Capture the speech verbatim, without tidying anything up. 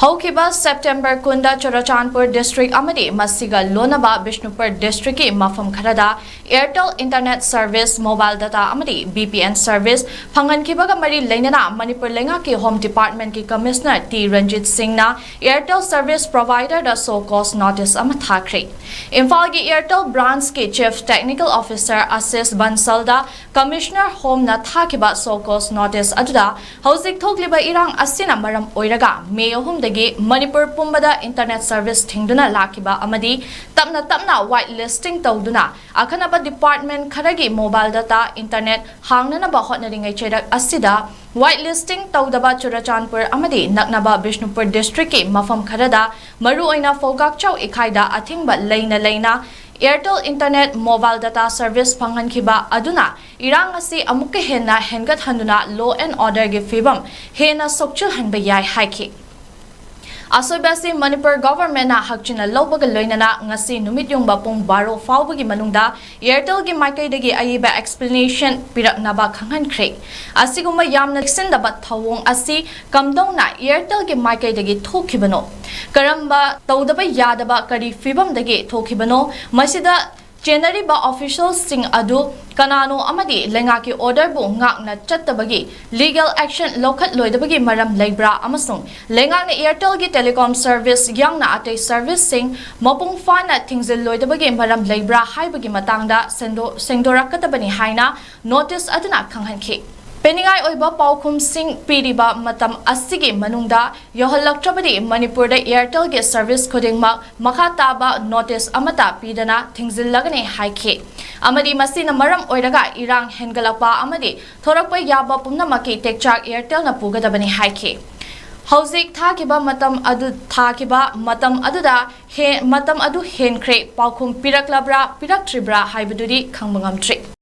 ꯍꯧꯈꯤꯕ ꯁꯦꯞꯇꯦꯝꯕꯔ ꯀꯨꯟꯗ ꯆꯨꯔꯆꯥꯟꯄꯨꯔ ꯗꯤꯁꯇ꯭ꯔꯤꯛ ꯑꯃꯗꯤ ꯃꯁꯤꯒ ꯂꯣꯟꯅꯕ ꯕꯤꯁꯅꯨꯄꯨꯔ ꯗꯤꯁꯇ꯭ꯔꯤꯛꯀꯤ ꯃꯐꯝ ꯈꯔꯗ Airtel internet service, mobile data ꯑꯃꯗꯤ V P N service ꯐꯪꯍꯟꯈꯤꯕꯒ ꯃꯔꯤ ꯂꯩꯅꯅ ꯃꯅꯤꯄꯨꯔ ꯂꯩꯉꯥꯛꯀꯤ Home Department ꯀꯤ Commissioner T Ranjit Singh ꯅ Airtel service provider ꯗ show cause notice ꯑꯃ ꯊꯥꯈ꯭ꯔꯦ꯫ ꯏꯝꯐꯥꯜꯒꯤ Airtel branch ꯀꯤ Chief Technical Officer Ashish Bansal ꯗ Commissioner Home ꯅ ꯊꯥꯈꯤꯕ show cause notice ꯑꯗꯨꯗ ꯍꯧꯖꯤꯛ ꯊꯣꯛꯂꯤꯕ ꯏꯔꯥꯡ ꯑꯁꯤꯅ ꯃꯔꯝ ꯑꯣꯏꯔꯒ ꯃꯦ ꯑꯍꯨꯝꯗꯒꯤ ꯃꯅꯤꯄꯨꯔ ꯄꯨꯝꯕꯗ internet service ꯊꯤꯡꯗꯨꯅ ꯂꯥꯛꯈꯤꯕ ꯑꯃꯗꯤ ꯇꯞꯅ ꯇꯞꯅ white listing ꯇꯧꯗꯨꯅ ꯑꯈꯟꯅꯕ department ꯈꯔꯒꯤ mobile data, internet ꯍꯥꯡꯅꯅꯕ ꯍꯣꯠꯅꯔꯤꯉꯩ ꯆꯩꯔꯛ ꯑꯁꯤꯗ white listing ꯇꯧꯗꯕ ꯆꯨꯔꯆꯥꯟꯄꯨꯔ ꯑꯃꯗꯤ ꯅꯛꯅꯕ ꯕꯤꯁꯅꯨꯄꯨꯔ ꯗꯤꯁꯇ꯭ꯔꯤꯛꯀꯤ ꯃꯐꯝ ꯈꯔꯗ ꯃꯔꯨꯑꯣꯏꯅ ꯐꯧꯒꯥꯛꯆꯥꯎ ꯏꯈꯥꯏꯗ ꯑꯊꯤꯡꯕ ꯂꯩꯅ ꯂꯩꯅ Airtel internet, mobile data service ꯐꯪꯍꯟꯈꯤꯕ ꯑꯗꯨꯅ ꯏꯔꯥꯡ ꯑꯁꯤ ꯑꯃꯨꯛꯀ ꯍꯦꯟꯅ ꯍꯦꯟꯒꯠꯍꯟꯗꯨꯅ law and order ꯒꯤ ꯐꯤꯕꯝ ꯍꯦꯟꯅ ꯁꯣꯛꯆꯤꯜꯍꯟꯕ ꯌꯥꯏ ꯍꯥꯏꯈꯤ꯫ ꯑꯁꯣꯏꯕ ꯑꯁꯤ ꯃꯅꯤꯄꯨꯔ government ꯅ ꯍꯛꯆꯤꯟꯅ ꯂꯧꯕꯒ ꯂꯣꯏꯅꯅ ꯉꯁꯤ ꯅꯨꯃꯤꯠ ꯌꯨꯡꯕ ꯄꯨꯡ ꯕꯥꯔꯣ ꯐꯥꯎꯕꯒꯤ ꯃꯅꯨꯡꯗ Airtel ꯒꯤ ꯃꯥꯏꯀꯩꯗꯒꯤ ꯑꯏꯕ explanation ꯄꯤꯔꯛꯅꯕ ꯈꯪꯍꯟꯈ꯭ꯔꯦ꯫ ꯑꯁꯤꯒꯨꯝꯕ ꯌꯥꯝꯅ ꯆꯦꯛꯁꯤꯟꯗꯕ ꯊꯧꯑꯣꯡ ꯑꯁꯤ ꯀꯝꯗꯧꯅ Airtel ꯒꯤ ꯃꯥꯏꯀꯩꯗꯒꯤ ꯊꯣꯛꯈꯤꯕꯅꯣ? ꯀꯔꯝꯕ ꯇꯧꯗꯕ ꯌꯥꯗꯕ ꯀꯔꯤ ꯐꯤꯕꯝꯗꯒꯤ ꯊꯣꯛꯈꯤꯕꯅꯣ? ꯃꯁꯤꯗ ꯆꯦꯟꯅꯔꯤꯕ official ꯁꯤꯡ ꯑꯗꯨ ꯀꯅꯥꯅꯣ ꯑꯃꯗꯤ ꯂꯩꯉꯥꯛꯀꯤ order ꯕꯨ ꯉꯥꯛꯅ ꯆꯠꯇꯕꯒꯤ legal action ꯂꯧꯈꯠꯂꯣꯏꯗꯕꯒꯤ ꯃꯔꯝ ꯂꯩꯕ꯭ꯔꯥ? ꯑꯃꯁꯨꯡ ꯂꯩꯉꯥꯛꯅ Airtel ꯒꯤ telecom service ꯌꯥꯎꯅ ꯑꯇꯩ service ꯁꯤꯡ ꯃꯄꯨꯡ ꯐꯥꯅ ꯊꯤꯡꯖꯤꯜꯂꯣꯏꯗꯕꯒꯤ ꯃꯔꯝ ꯂꯩꯕ꯭ꯔꯥ ꯍꯥꯏꯕꯒꯤ ꯃꯇꯥꯡꯗ ꯁꯦꯡꯗꯣ-, ꯁꯦꯡꯗꯣꯔꯛꯀꯗꯕꯅꯤ ꯍꯥꯏꯅ notice ꯑꯗꯨꯅ ꯈꯪꯍꯟꯈꯤ꯫ ꯄꯦꯟꯅꯤꯡꯉꯥꯏ ꯑꯣꯏꯕ ꯄꯥꯎꯈꯨꯝꯁꯤꯡ ꯄꯤꯔꯤꯕ ꯃꯇꯝ ꯑꯁꯤꯒꯤ ꯃꯅꯨꯡꯗ ꯌꯧꯍꯜꯂꯛꯇ꯭ꯔꯕꯗꯤ ꯃꯅꯤꯄꯨꯔꯗ Airtel ꯒꯤ service ꯈꯨꯗꯤꯡꯃꯛ ꯃꯈꯥ ꯇꯥꯕ notice ꯑꯃꯠꯇ ꯄꯤꯗꯅ ꯊꯤꯡꯖꯤꯜꯂꯒꯅꯤ ꯍꯥꯏꯈꯤ꯫ ꯑꯃꯗꯤ ꯃꯁꯤꯅ ꯃꯔꯝ ꯑꯣꯏꯔꯒ ꯏꯔꯥꯡ ꯍꯦꯟꯒꯠꯂꯛꯄ ꯑꯃꯗꯤ ꯊꯣꯔꯛꯄ ꯌꯥꯕ ꯄꯨꯝꯅꯃꯛꯀꯤ ꯇꯦꯛꯆꯥꯛ Airtel ꯅ ꯄꯨꯒꯗꯕꯅꯤ ꯍꯥꯏꯈꯤ꯫ ꯍꯧꯖꯤꯛ ꯊꯥꯈꯤꯕ ꯃꯇꯝ ꯑꯗꯨ, ꯊꯥꯈꯤꯕ ꯃꯇꯝ ꯑꯗꯨꯗ ꯍꯦ-, ꯃꯇꯝ ꯑꯗꯨ ꯍꯦꯟꯈ꯭ꯔꯦ꯫ ꯄꯥꯎꯈꯨꯝ ꯄꯤꯔꯛꯂꯕ꯭ꯔꯥ, ꯄꯤꯔꯛꯇ꯭ꯔꯤꯕ꯭ꯔꯥ ꯍꯥꯏꯕꯗꯨꯗꯤ ꯈꯪꯕ ꯉꯝꯗ꯭ꯔꯤ꯫